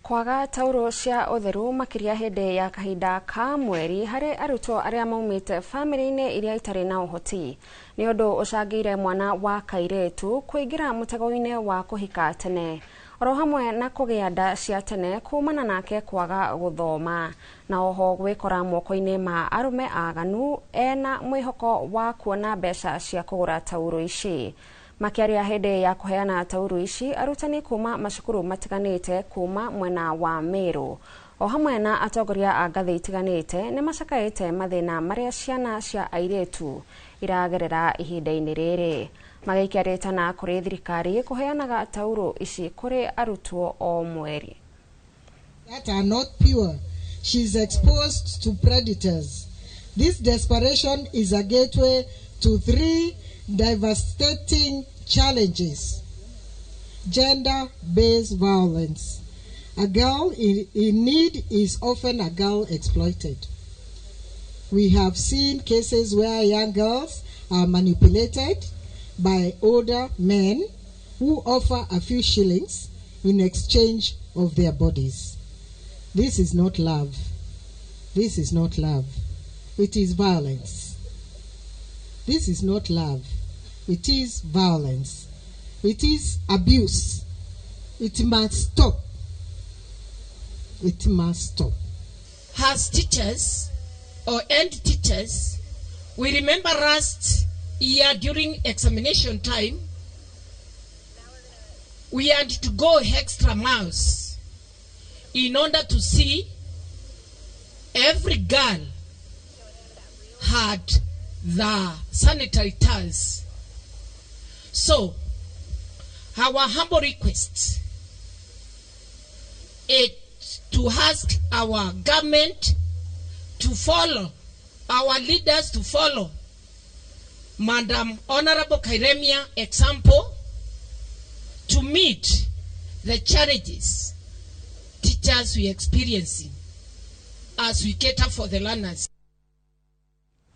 Kwaga tauro cia ũtheru makĩria hĩndĩ ya kahinda ka mweri harĩ arutwo arĩa maumĩte bamĩrĩ-inĩ iria itarĩ na ũhoti nĩ ũndũ ũcangĩire mwana wa kairĩtu kũingĩra mũtego-inĩ wa kũhika tene oro hamwe na kũgĩa nda cia tene kumana nake kwaga gũthoma na oho gwĩkora moko-inĩ ma arũme aganu ena mwĩhoko wa kuona mbeca cia kũgũra tauro ici. Makĩaria hĩndĩ ya kũheana tauro ici, arutani kuma macukuru matiganĩte kuma mwena wa Meru o hamwe na atongoria a ngathĩ itiganĩte nĩ macakaĩte mathĩna marĩa ciana cia airĩtu iragerera ihinda-inĩ rĩrĩ, magĩikia rĩtana kũrĩ thirikari kũheanaga tauro ici kũrĩ arutwo o mweri. That are not pure. She is exposed to predators. This desperation is a gateway to three devastating challenges. Gender-based violence. A girl in need is often a girl exploited. We have seen cases where young girls are manipulated by older men who offer a few shillings in exchange of their bodies. This is not love. This is not love. It is violence. This is not love. It is violence. It is abuse. It must stop. It must stop. As teachers or end teachers, we remember last year during examination time, we had to go extra miles in order to see every girl had the sanitary towels. So, our humble request is to ask our government to follow, our leaders to follow Madam Honorable Kairemia example to meet the challenges teachers we experiencing as we cater for the learners.